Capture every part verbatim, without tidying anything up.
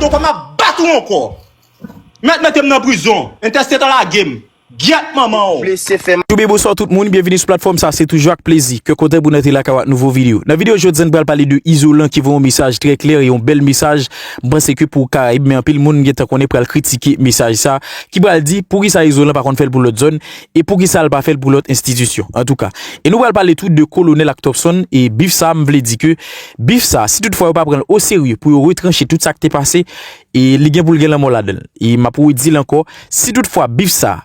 Tonton, m ap bat ou ankò. Mèt mete m nan prizon. Entèstet lage m. Gyèt manman w. Blese fè m. Yo byen, bonswa tout moun, byenvini sou platfòm sa, se toujou ak plezi ke kontan pou n antre lakay w ak nouvo videyo. Nan videyo jodi a, n pral pale de Izolan ki voye yon mesaj trè klè e yon bèl mesaj. M panse ke pou Karayib, men anpil moun gentan konnen pral kritike mesaj sa, ki pral di poukisa Izolan pa konn fè l pou lòt zòn e poukisa l pa fè l pou lòt enstitisyon. Antouka, e nou pral pale tou de Kolonèl ak Topson e bif sa, m vle di ke bif sa, si toutfwa yo pa pran l oserye pou yo retranche tout sa k te pase, e li gen pou l gen lanmò ladan l. E m ap redi l ankò, si toutfwa bif sa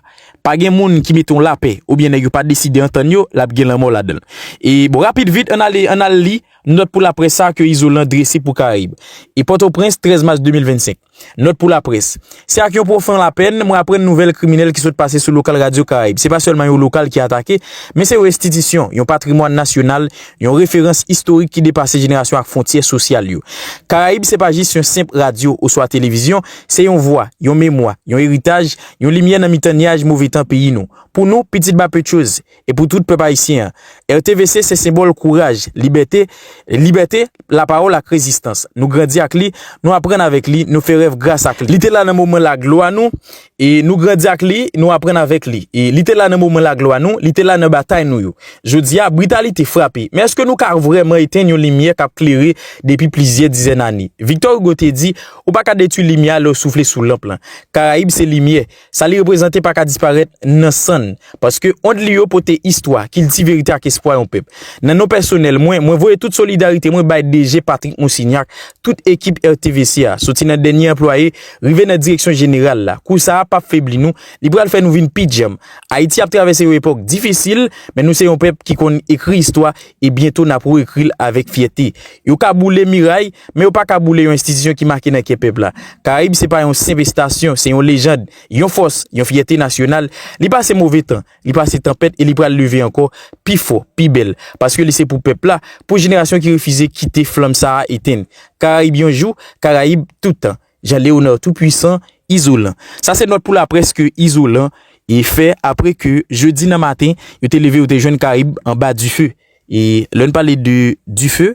pa gen moun ki mete yon lapè, oubyen nèg yo pa deside antann yo, l ap gen lanmò ladan l. E bon, rapid vit, ann ale, ann al li nòt pou laprès sa ke Izolan drese pou Karayib. E Pòtoprens, trèz mas de mil vennsenk. Nòt pou laprès. Se ak yon pwofon lapèn mwen aprann nouvèl kriminèl ki sot pase sou lokal Radyo Karayib. Se pa sèlman yon lokal ki atake, men se yon enstitisyon, yon patrimwàn nasyonal, yon referans istorik ki depase jenerasyon ak fwontyè sosyal yo. Karayib se pa jis yon senp radyo oswa televizyon, se yon vwa, yon memwa, yon eritaj, yon limyè nan mitan nyaj move tan peyi nou. Pou nou, pitit Bapetyoz, e pou tout pèp ayisyen an, R T V C se senbòl kouraj, libète, libète, lapawòl ak rezistans. Nou grandi ak li, nou aprann avèk li, nou fè rèv gras ak li. Li te la nan moman laglwa nou, e nou grandi ak li, nou aprann avèk li. E li te la nan moman laglwa nou, li te la nan batay nou yo. Jodi a, britalite frape. Men èske nou ka vrèman etenn yon limyè k ap klere depi plizyè dizèn ane? Victor Hugo te di, ou pa ka detwi limyè a lè w soufle sou lanp lan. Karayib se limyè. Sa li reprezante pa ka disparèt nan sann, paske ond li yo pote istwa, kilti, verite ak espwa yon pèp. Nan non pèsonèl mwen, mwen voye tout solidarite mwen bay D G Patrick Monsignac, tout ekip R T V C a, soti nan dènye anplwaye rive nan direksyon jeneral la. Kou sa a p ap febli nou, li pral fè nou vin pi djanm. Ayiti ap travèse yon epòk difisil, men nou se yon pèp ki konn ekri istwa e byento n ap reekri l avèk fyète. Yo ka boule miray, men yo pa ka boule yon enstitisyon ki make nan kè pèp la. Karayib se pa yon senp estasyon, se yon lejann, yon fòs, yon fyète nasyonal. Li pase move tan, li pase tanpèt e li pral leve ankò pi fò, pi bèl. Paske li se pou pèp la, pou jenerasyon ki refize kite flanm sa a etenn. Karayib yon jou, Karayib tout tan. Jean Léonard Toupwisan, Izolan. Sa se nòt pou laprès ke Izolan e fè apre ke jedi nan maten, yo te leve, yo te jwenn Karayib anba dife. E lè n pale de dife,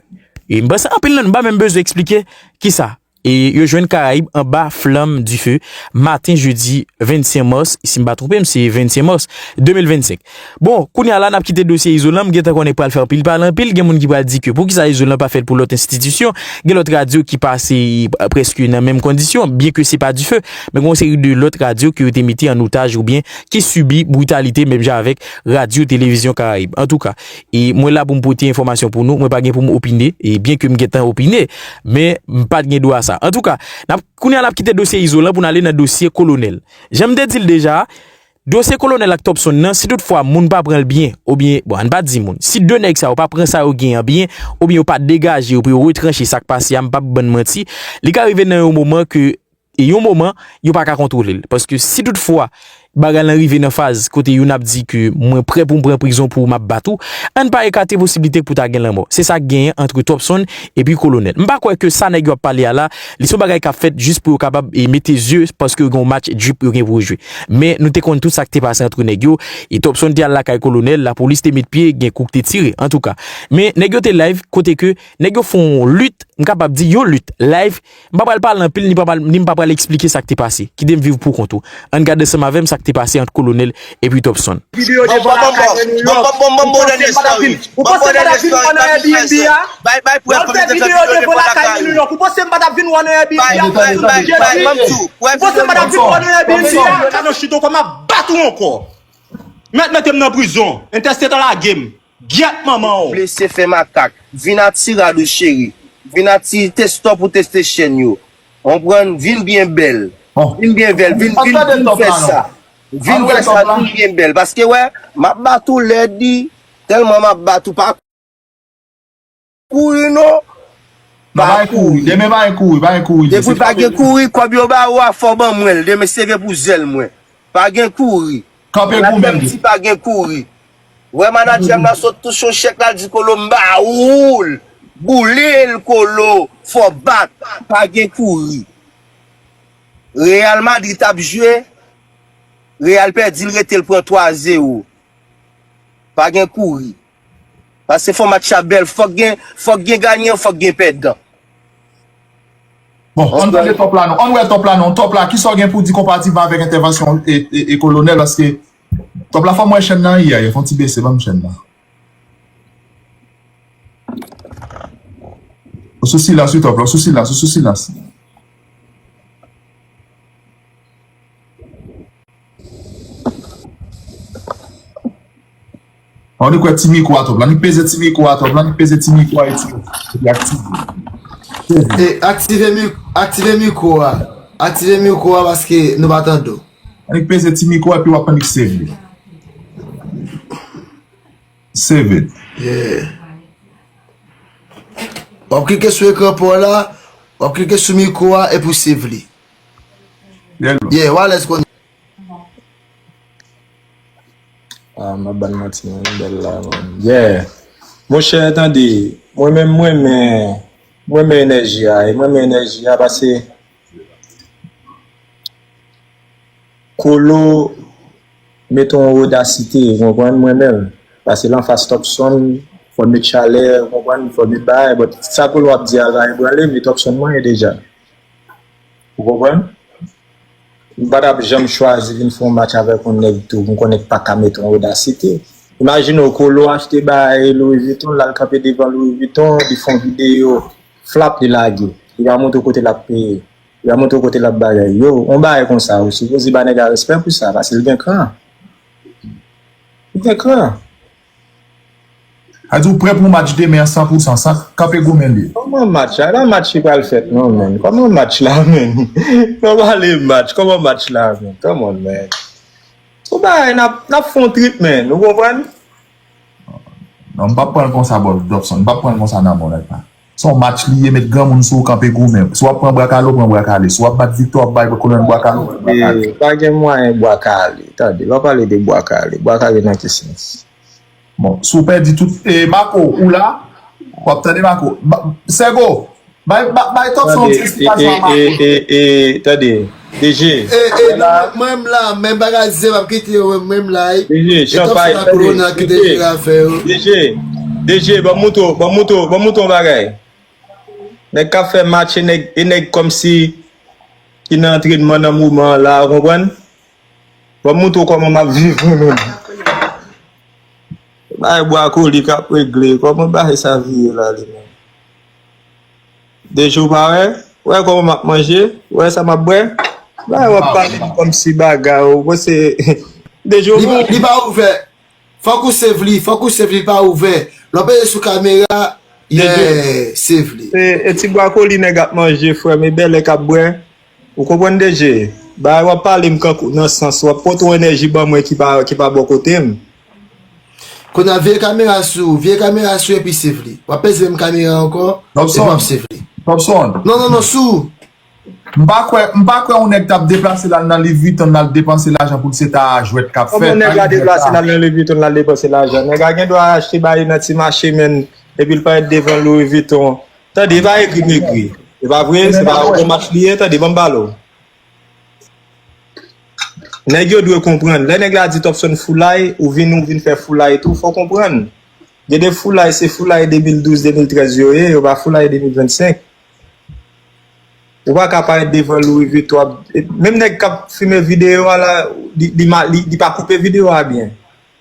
e m panse anpil nan nou pa menm bezwen eksplike kisa. E yo jwenn Karayib anba flanm dife maten jedi vennsenk mas, si m pa twonpe m, se vennsenk mas de mil vennsenk. Bon, kounye a la, n ap kite dosye Izolan, m gentan konnen pral fè anpil pale, anpil, gen moun ki pral di ke poukisa Izolan pa fè l pou lòt enstitisyon, gen lòt radyo ki pase, eh, prèske nan menm kondisyon, byen ke se pa dife, men gen yon seri de lòt radyo ke yo te mete an otaj oubyen ki sibi britalite menm jan avèk Radyo Televizyon Karayib. Antouka, e mwen la pou m pote enfòmasyon pou nou, mwen pa gen pou m opine, e byen ke m gentan opine, men m pa t gen dwa sa. Antouka, n ap, kounye a n ap kite dosye Izolan pou n ale nan dosye Kolonèl. Jan m te di l deja, dosye Kolonèl ak Topson nan, si toutfwa moun pa pran l byen, oubyen, bon, ann pa di moun, si de nèg sa yo pa pran sa yo genyen an byen, oubyen yo pa degaje yo pou yo retranche sa k pase a, m p ap bann manti, li ka rive nan yon moman ke e yon moman, yo pa ka kontwole l. Paske si toutfwa bagay lan rive nan faz kote youn ap di ke mwen prè pou m pran prizon pou w, m ap bat ou, ann pa ekate posiblite pou ta gen lanmò. Se sa k genyen ant Topson epi Kolonèl. M pa kwè ke sa nèg yo ap pale a la, li se yon bagay k ap fèt jis pou yo kapab, e, mete zye paske yo gen yon match drip yo gen pou yo jwe. Men nou te konn tout sa k te pase ant nèg yo, e Topson te al lakay Kolonèl, lapolis te met pye, gen kou k te tire, antouka. Men nèg yo te live kote ke nèg yo fè yon lit, m kapab di yon lit live, m pa pral pale anpil, ni pa pral, ni m pa pral eksplike sa k te pase. Kite m viv pou kont ou. Ann gade ansanm avè m sa k te pase ant Kolonèl epi Topson. Videyo devan lakay mwen New York. Ou panse m pa t ap vin, ou panse m pa t ap vin wè nan Airbnb a? Lè w fè videyo devan lakay mwen New York, ou panse m pa t ap vin wè nan Airbnb a? Ou panse m pa t ap vin wè nan Airbnb a? Kano chito kò m ap bat ou ankò. Mèt mete m nan prizon. Entèstet lage m. Gyèt manman w. Blese fè makak. Vin a ti rad ou cheri. Vin a ti testò pou teste chèn yo. Konprann? Vin byen bèl. Vin byen bèl. Vin, vin, vin fè sa. Vin fè sa, vin byen bèl. Paske wè, m ap bat ou lèd li. Tèlman m ap bat ou, pa kouri non. Pa kouri. Demen pa gen kouri, pa gen kouri. Depi pa gen kouri, kòb yo ba ou a, fò w ban mwen l. Demen seve pou zèl mwen. Pa gen kouri. Kanpe goumen. Di pa gen kouri. Wè manadjè m nan sot touche yon chèk la, di Kolo m ba ou l. Boule l Kolo, fò bat, pa gen kouri. Real Madrid ap jwe, Real pèdi l rete l pran twa zewo. Pa gen kouri. Paske fò match la bèl, fòk gen, fòk gen ganyan, fòk gen pèdan. Bon, ann tande Top la non. Ann wè Top la non. Top la, kisa w gen pou di konparativman avèk entèvansyon e, e, e Kolonèl? Paske Top la, fò m wè chèn nan, yè, fò n ti bese, ban m chèn nan. Ou sou silans wi, Top la, ou sou silans, ou sou silans. Annik wè ti mikwo a Top la, annik peze ti mikwo a Top la, annik peze ti mikwo a epi, epi aktive. E, aktive mi-, aktive mikwo a. Aktive mikwo a paske nou pa tande w. Annik peze ti mikwo a epi w ap annik save li. Save it. Yeah. W ap klike sou ekran pa w la, w ap klike sou mikwo a epi w save li. Yeah, w alèz kounye a. Ah, m ap ban manti, man, bèl la, man. Yeah. Monchè, tande, mwen menm, mwen renmen, mwen renmen enèji a, e mwen renmen enèji a, paske Kolo mete yon odasite, ou konprann, mwen menm. Paske l anfas Topson, fò l met chalè, ou konprann, fò l met bagay, but sa Kolo ap di a va ebranle m, e Topson mwen ye deja. Ou konprann? M pa t ap janm chwazi vin fè yon match avèk yon nèg tou, m konnen k pa ka mete yon odasite. Imajine w, Kolo achte bagay Louis Vuitton, l al kanpe devan Louis Vuitton, li fè yon videyo, flap, li lage. Li pa montre w kote l ap peye. Li pa montre w kote l ap bagay. Yo, yon bagay konsa, ou sipoze ba nèg la respè pou sa, paske l gen kran. Li gen kran. A di w prè pou match demen an san pou san, san kanpe goumen li. Kòman match la? La match ki pral fèt non, man. Kòman match la, man? Kòman pale match? Kòman match la, man? Come on, man. Ou bay, n ap, n ap fè yon trip, man. Ou konprann? Non, m p ap pran l konsa, bò, Dobson. M p ap pran l konsa nan mò nèg la. Se yon match li ye, met granmoun sou ou, kanpe goumen. Si w ap pran bwa kale, w pran bwa kale. Si w ap bat Victor, w ap bay kolonn bwa kale, w pran bwa kale. E, pa gen mwayen bwa kale. Tande, lè w pale de bwa kale, bwa kale nan ki sans? Bon, si w pèdi tout, e, Marco, ou la? W ap tande Marco. Ba-, Sego, bay, ba-, bay Topson yon ti eksplikasyon a Marco. Tande, e, e, e, e, tande, D J. E, e, non, mwen, mwen m la, men bagay se m ap kite yo, mwen m la, e. D J, e Topson ak kolonèl ki te jere afè yo. D J, D J, ban m montre w, ban m montre w, ban m montre w yon bagay. Nèg k ap fè match, e nèg, e nèg kòmsi ki nan antrènman nan moman an la, ou konprann? Ban m montre w kòman m ap viv mwen menm. Bay bwa kole k ap regle. Kòman bagay sa vire la li menm? Deja w pa wè? Wè kòman m ap manje? Wè sa m ap bwè? Bay w ap pale m kòmsi bagay ou. Mwen se Deja w pa. Li pa ouvè. Fòk ou save li, fòk ou save li, li pa ouvè. Lè w peze sou kamera, yeah, save li. E, e ti bwa kole nèg ap manje, frè m, e bèlè k ap bwè. Ou konprann, D J? Bagay w ap pale m kankou nan sans, w ap pote yon enèji ban mwen ki pa, ki pa bò kote m. Kounye a, vire kamera sou, vire kamera sou epi save li. W ap peze menm kamera ankò, epi w ap save li. Topson. Non, non, non, sou. M pa kwè, m pa kwè yon nèg t ap deplase l al nan Louis Vuitton, l al depanse lajan pou l se ta jwèt k ap fèt. Kòman nèg la deplase l al nan Louis Vuitton, l al depanse lajan? Nèg la gen dwa achte bagay nan ti mache, menn, epi l parèt devan Louis Vuitton. Tande, e pa egri m egri. E pa vre, se pa yon match li ye, tande, ban m pale w. Nèg yo dwe konprann. Lè nèg la di Topson foulay, ou vin, ou vin fè foulay tou, fò w konprann. Gen de foulay, se foulay de mil douz, de mil trèz yo ye, yo pa foulay de mil vennsenk. Ou pa ka parèt devan Louis Vuitton, w ap, menm nèg k ap filme videyo a la, li, li ma-, li, li pa koupe videyo a byen.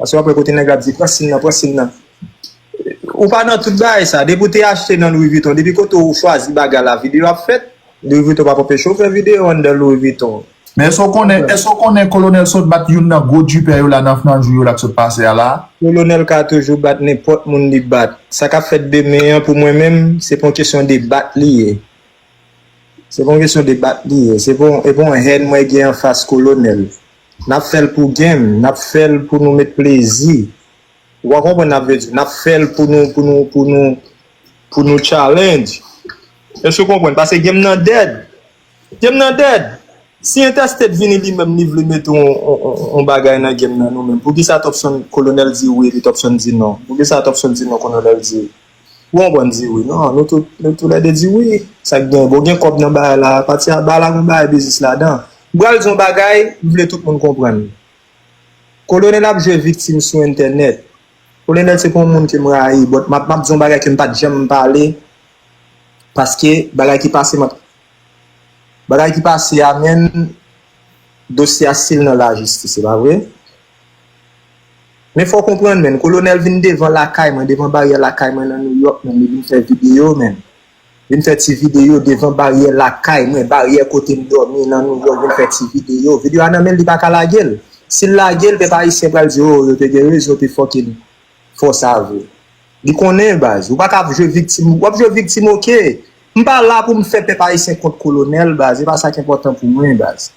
Paske w ap wè kote nèg la ap di, "Pran sim nan, pran sim nan." Ou pa nan tout bagay sa. Depi w te achte nan Louis Vuitton, depi kote w chwazi bagay la, videyo ap fèt, Louis Vuitton p ap anpeche w fè videyo anndan Louis Vuitton. Men èske w konnen, èske w konnen Kolonèl sot bat youn nan gwo jipè yo la nan, nan jou yo la k sot pase a la? Kolonèl ka toujou bat nenpòt moun li bat. Sa k ap fèt demen an, pou mwen menm, se pa yon kesyon de bat li ye. Se pa yon kesyon de bat li ye. Se pa yon, e pa yon hèn mwen gen anfas Kolonèl. N ap fè l pou game, n ap fè l pou nou met plezi. Ou pa konprann n ap vle di. N ap fè l pou nou, pou nou, pou nou, pou nou challenge. Èske w konprann? Paske game nan dead. Game nan dead. Si Interstate vini li menm li vle mete yon, yon, yon, yon bagay nan game nan nou menm, poukisa Topson Kolonèl di wi epi Topson di non? Poukisa Topson di non, Kolonèl di wi? Ou konprann di wi? Non, nou tout, nou toulède di wi. Sa k gen? Bon, gen kòb nan bagay la. Pati a bagay la, gen bagay biznis ladan. M pral di yon bagay, m vle tout moun konprann. Kolonèl ap jwe viktim sou entènèt. Kolonèl se pa yon moun ke m rayi, but m ap, m ap di yon bagay ke m pa t janm pale, paske bagay ki pase m ap, Bagay ki pase a, menn, dosye a still nan lajistis, se pa vre? Men fò w konprann, menn, kolonèl vin devan lakay mwen, devan baryè lakay mwen nan New York, menn, li vin fè videyo, menn. Vin fè ti videyo devan baryè lakay mwen, baryè kote m dòmi nan New York, vin fè ti videyo. Videyo a nan men l, li pa ka lage l. Si l lage l, pèp ayisyen pral di, "Oh, yo te gen rezon, te fucking fò sa vre." Li konnen, baz. Ou pa ka ap jwe viktim. W ap jwe viktim, oke. M pa la pou m fè pèp ayisyen kont kolonèl, baz. Se pa sa ki enpòtan pou mwen, baz.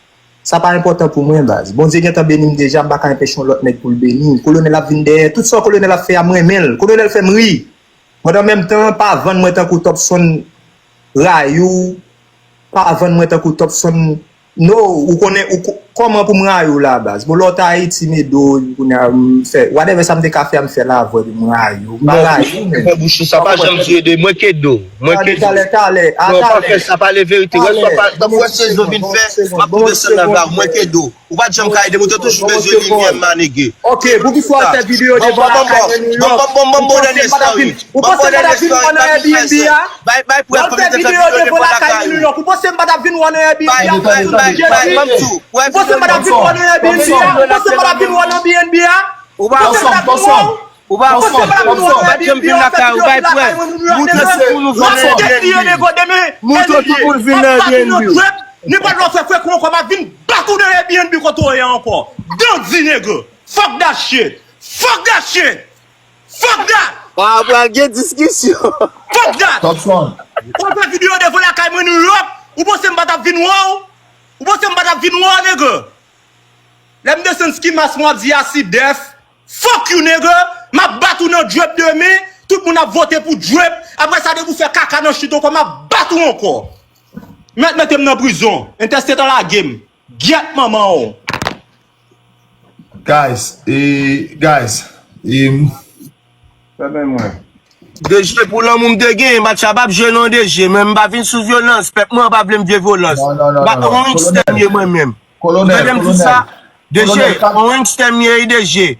Sa pa enpòtan pou mwen, baz. Bondye gentan beni m deja, m pa ka anpeche yon lòt nèg pou l beni m. Kolonèl ap vin dèyè. Tout sa kolonèl ap fè a, m renmen l. Kolonèl fè m ri. Pandan menm tan, pa vann mwen tankou Topson rayi w, pa vann mwen tankou Topson. No, ou konnen, ou ko-, kòman pou m rayi w la, baz? Bon, lè w t Ayiti, m ede w, kounye a, m fè, whatever sa m te ka fè a, m fè l avè w, m rayi w. M pa rayi w, men. Fè bouch ou sa pa janm di ede. Mwen k ede w. Mwen k ede w. Talè, talè, talè. A, non, pa fè sa, pale verite. Wè, talè. Ban m, ban m, ban m, wè sezon vin fè, m ap pran sèl nan va, mwen k ede w. Ou pa t janm ka ede m, ou te toujou bezwen limyè m, my nigga. Ok, poukisa w fè videyo devan lakay mwen New York? Bon, bon, bon, bon, bon, dènye story. Ou panse m pa t ap vin wè w nan Airbnb a? Bay, bay prèv kòman w te fè videyo devan lakay mwen New York. Ou panse m pa t ap vin wè w nan Airbnb a? Bay, bay, bay, bay, ban m di w. Ou panse m pa t ap vin wè w nan Airbnb a? Ou panse m pa t ap vin wè w nan B N B a? Ou pa Ou pa janm vin lakay ou, bay prèv. Moutre tout moun ou vin nan Airbnb ou. Moutre tout moun vin nan Airbnb ou. Nenpòt lè w fè frèk ou ankò, m ap vin bat ou nan Airbnb kote w ye ankò. Dandi nèg. Fuck that shit. Fuck that shit. Fuck that. Ah, pral gen diskisyon. Fuck that. Topson. Ou fè videyo devan lakay mwen New York. Ou panse m pa t ap vin wè w? Ou panse m pa t ap vin wè w, nèg? Lè m desann ski mask mwen, w ap di a si dèf. Fuck you, nigga! M ap bat ou nan drip demen, tout moun ap vote pou drip, apre sa, depi w fè kaka nan chit ankò, m ap bat ou ankò. Mèt mete m nan prizon, entèstet an lage m. Gyèt manman w. Guys, e, guys, e, Fèmen mwen. D J, pou lanmou m te gen, match la p ap jwe non, D J, men m pa vin sou vyolans, pèp mwen pa vle m vye vyolans. Non, non, non, non, non. Yon gangstè m ye mwen menm. Ou tande m di sa? D J, yon gangstè m ye, D J.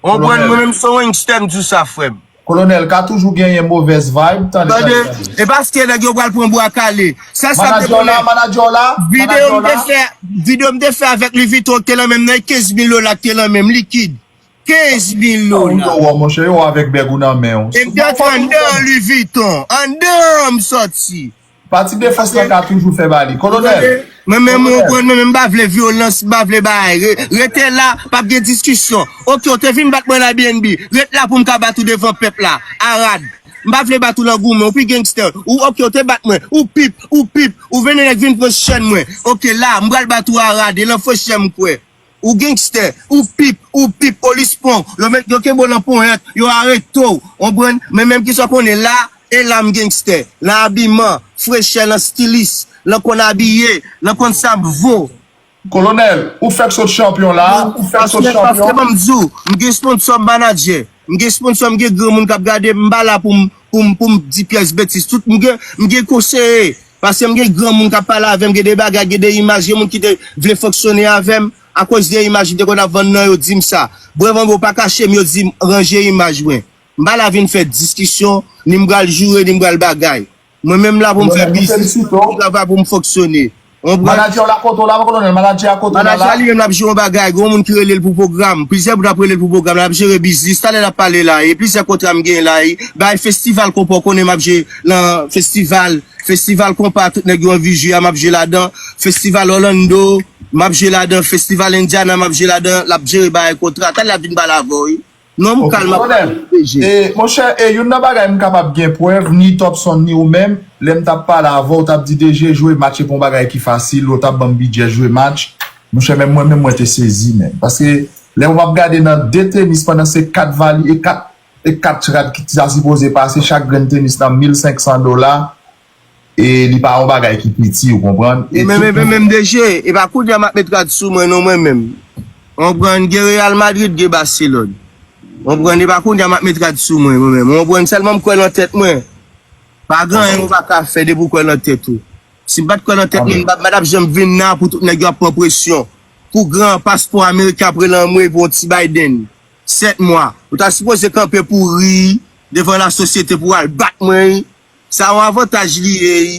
Ou konprann, mwen menm se yon gangstè m di sa, frè m. Kolonèl, ka toujou genyen movèz vibe, tande, tande, tande. E paske nèg yo pral pran bwa kale. Sèl sa m te konnen. Manager w la, manager w la. Videyo m te fè, videyo m te fè avèk Louis Vuitton ki te lan men m nan, e kenz mil dola ki te lan men m, likid. Kenz mil dola. Yo wè, monchè, yo avèk bèg ou nan men w. E m te antre anndan Louis Vuitton. Anndan m sòti. Pati defans lan ka toujou fè ba li. Kolonèl. Mwen menm, ou konprann, mwen menm, m pa vle vyolans, m pa vle bagay. Re-, rete la, p ap gen diskisyon. Oke, ou te vin bat mwen nan Airbnb. Ret la pou m ka bat ou devan pèp la. Arad. M pa vle bat ou nan goumen, ou pi gangstè. Ou, oke, ou te bat mwen. Ou pip, ou pip. Ou vin nèg vin pran chèn mwen. Oke, la, m pral bat ou arad. E lan fo chèn m kwè. Ou gangstè, ou pip, ou pip, polis pran w, yo met, yo kenbe w lan ponyèt, yo arete w, ou konprann? Men menm kisa w konnen la, e la m gangstè, lan abiman, frechè, lan stilis, lan konn abiye, lan konn sa m vo. Kolonèl, ou fèk sot chanpyon la, ou fèk sot chanpyon. Paske, paske ban m di w, m gen sponsò, m manadjè. M gen sponsò, m gen granmoun k ap gade m, m pa la pou m, pou m, pou m di pyès betiz. Tout m gen, m gen konseye. Paske m gen granmoun k ap pale avè m, gen de bagay, gen de imaj, gen moun ki te vle fonksyone avè m. Akoz de imaj m te konn ap vann nan, yo di m sa. Brèv anba, yo pa kache m, yo di m ranje imaj mwen. M pa la vin fè diskisyon, ni m pral joure, ni m pral bagay. Mwen menm la pou m fè biznis, m travay pou m fonksyone. Ou konprann? Manadjè w la kote w la, kolonèl, manadjè a kote w la la? Manadjè a li menm l ap jere yon bagay, gen yon moun ki rele l pou pwogram, plizyè moun ap rele l pou pwogram, l ap jere biznis, talè l ap pale la, e plizyè kontra m gen la, e bay festival konpa, w konnen m ap jere lan festival, festival konpa, tout nèg yo anvi jwe a, m ap jwe ladan, festival Orlando, m ap jwe ladan, festival Indiana, m ap jwe ladan, l ap jere bagay kontra, talè l ap vin pale avè w, wi. Non, m kalm, ap pale, D J. E, monchè, e, youn nan bagay m kapab gen prèv, ni Topson, ni ou menm, lè m t ap pale avè w, w t ap di D J jwe match, se pa yon bagay ki fasil, ou t ap ban m bidjè jwe match. Monchè, menm mwen, menm mwen te sezi, menm. Paske, lè w ap gade nan de tenis, pandan se kat vali, e kat, e kat rad ki ta sipoze pase, chak grenn tenis nan mil senk san dola, E li pa yon bagay ki piti, ou konprann? E men, men, men, men, D J, e pa kounye a m ap met rad sou mwen, non, mwen menm. Ou konprann, gen Real Madrid, gen Barcelone. Ou konprann, e pa kounye a m ap met rad sou mwen, mwen menm. Ou konprann, sèlman m kwè nan tèt mwen. Pa gen anyen ou pa ka fè depi w kwè nan tèt ou. Si m pa t kwè nan tèt mwen, m pa, m pa t ap janm vin la pou tout nèg yo ap pran presyon. Pou gran paspò ameriken ap rele anmwe pou yon ti Biden. Sèt mwa. Ou ta sipoze kanpe pou ri devan lasosyete pou al bat mwen, wi. Sa yon avantaj li ye, wi.